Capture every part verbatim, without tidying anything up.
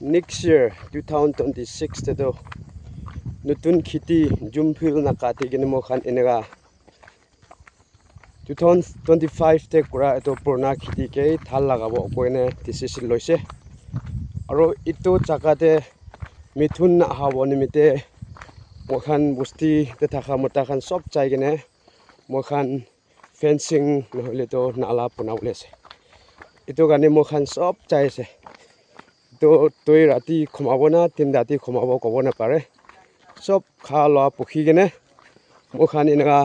Next year two thousand twenty-six te toh notun kheti jum phil na kati kene moi khan eneka two thousand twenty-five te kura etu purana kheti ke dhal lagabo koine decision loise. Aro etu jaga te mithun ahabo nimite moi khan bosti te thaka mota khan sob jai kene moi khan fencing nohoile toh nala banabole ase. Etu karne moi khan sob jai ase. Toh tui rati khumabo na tin rati khumabo kobo na pare. Sob kha loa pukhi kene moi khan eneka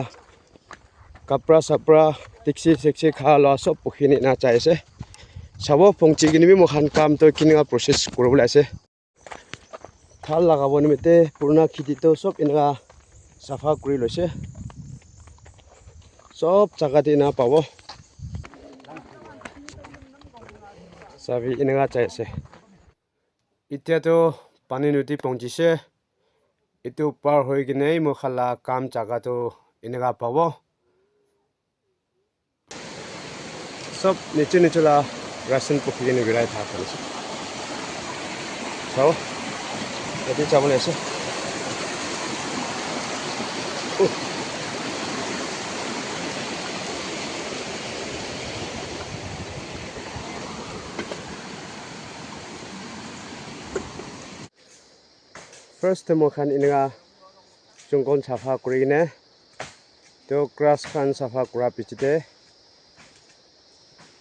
kapra sapra tiksi seksi kha loa sob pukhi kene ena jai ase. Sabo pongchi kene bi moi khan kam toh kineka process kuribole ase. Dhal lagabo nimite purana kheti toh sob eneka sapha kuri loise. Sob jaga te ena pabo. Sabi eneka jai ase. Etia toh pani nodi pongchise. Etu par hoi kene moi khan la kam jaga toh eneka pabo. Sob niche niche la ration pukhi kene birai thaka ase. Sao, yate jabo le ase. Uh. First te moi khan eneka jungle sapha kuri kene, toh grass khan sapha kura piche te,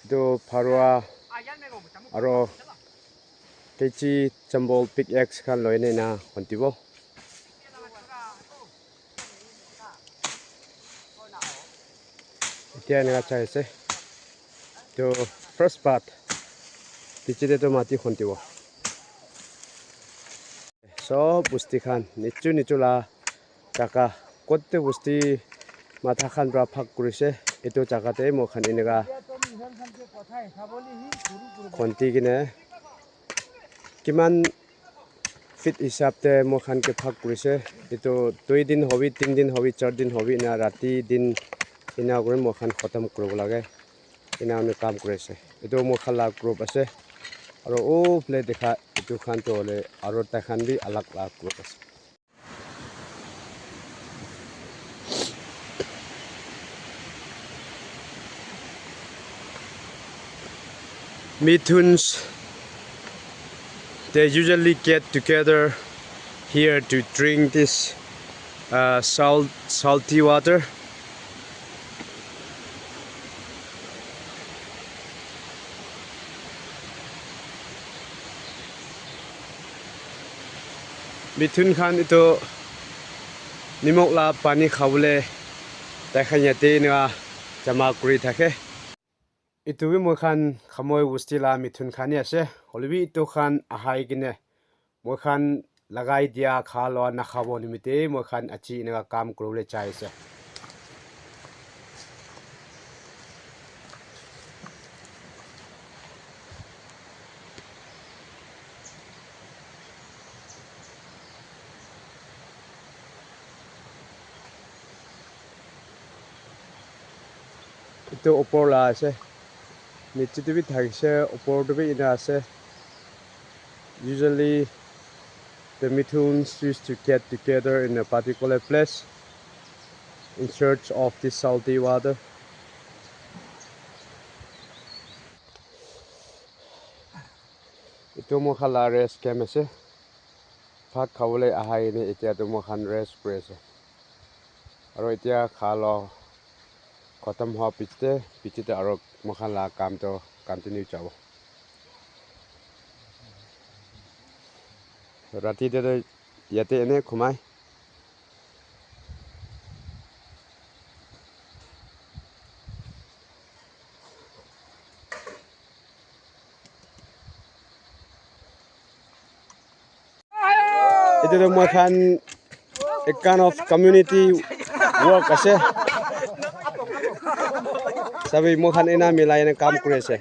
toh pharua aro kechi jambal pickaxe khan loi kene ena khondibo. Etia eneka jai ase. Toh first part, piche te toh mati khondibo. Sob bosti khan niche niche la jaga kote bosti matha khan pra bhag kurise. Etu jaga te moi khan eneka khondi kene kiman feet hisab te moi khan ke bhag kurise. Etu dui din hobi, tin din hobi, char din hobi, ena rati din ena kuri moi khan khatam kuribo lage. Ena ami kam kuri ase. Etu moi khan la group ase. Aro oh phale dekha etu khan toh hoile aro tai khan bi alag alag group ase. Mithuns, they usually get together here to drink this uh, salt, salty water. Mithun khan etu nimok la pani khabole tai khan yate eneka jama kuri thake. Etu bi moi khan Khamoi bosti la mithun khan hi ase. Hoile bi etu khan ahai kene moi khan lagai dia kha lua nakhabo nimite moi khan aji eneka kam kuribole jai ase. Etu upor la ase. Niche te bi thakise, upor te bi ena ase. Usually, the Mithuns used to get together in a particular place in search of this salty water. Etu moi khan la rest camp ase. Bhat khabole ahai kene etia tu moi khan rest kuri ase. Aro etia kha lua khatam hua piche te, piche te aro moi khan la kam toh continue jabo. Rati te toh yate ene khumai. Etu tu moi khan ek kind of community work ase. Sabi moi khan ena milai na kam kuri ase.